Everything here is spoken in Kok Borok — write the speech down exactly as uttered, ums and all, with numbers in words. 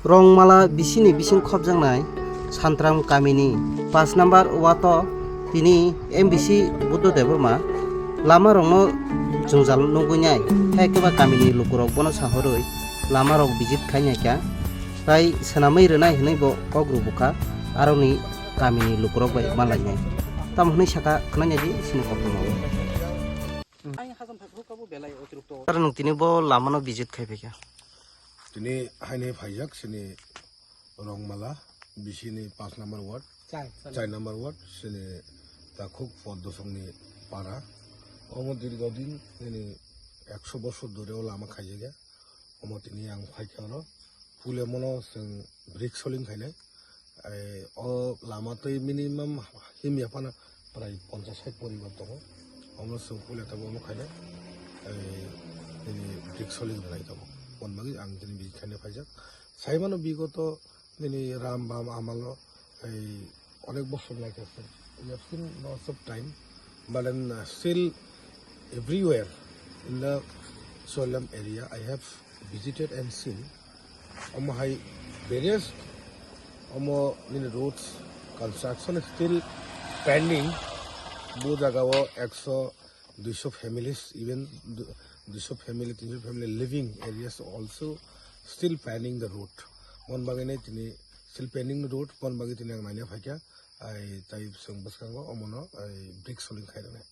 Rongmala bisini bising khopjaknai Santram kamini pas number wato tini M B C Buddha Debbarma lama rokno jwngjal nugwi nai, hai khe ba kamini lukurok bono sahorwi lama rok visit khai nai kha, tai swnamwi rwnai hwnwi bo kok rw bukha, aroni kamini lukurok bai malainai. Tamo hwnwi sakha khwnai nai di sini koktwma o. Sir, nwng tini bo lamano visit khai phaikha. Tini haini phaijak sini Rongmala, bisini pas number ward, char number ward, sini Takhuk Poddosongni para. Omo dirgodin nini ekso bosor dhore o lama khaijak ya. Omo tini ang phaikha oro. Pule mono chwng brick soling khainai. Ai, o lama twi minimum himya phano prai ponchash sait poribar tongo. Omo chwng pule tabuk omo khainai. Ai, nini brick soling rwnai tabuk. Mon bagwi ang tini visit khaina phaijak. Saimano bigoto nini ram bam amalo, ai, onek bosor lai kha sir. We have seen lots of time, but then, uh, still everywhere in the Soilam area I have visited and seen. Omo hai various omo nini roads construction is still pending. Bo jaga o ekso, duiso families, even du-, duiso family, tinso family living areas also still pending the road. Mon bagwi nai tini still pending the road, mon bagwi tini ang naina phaikha. Ai tai chwng bwskango omono ai brick soling khai rwnai.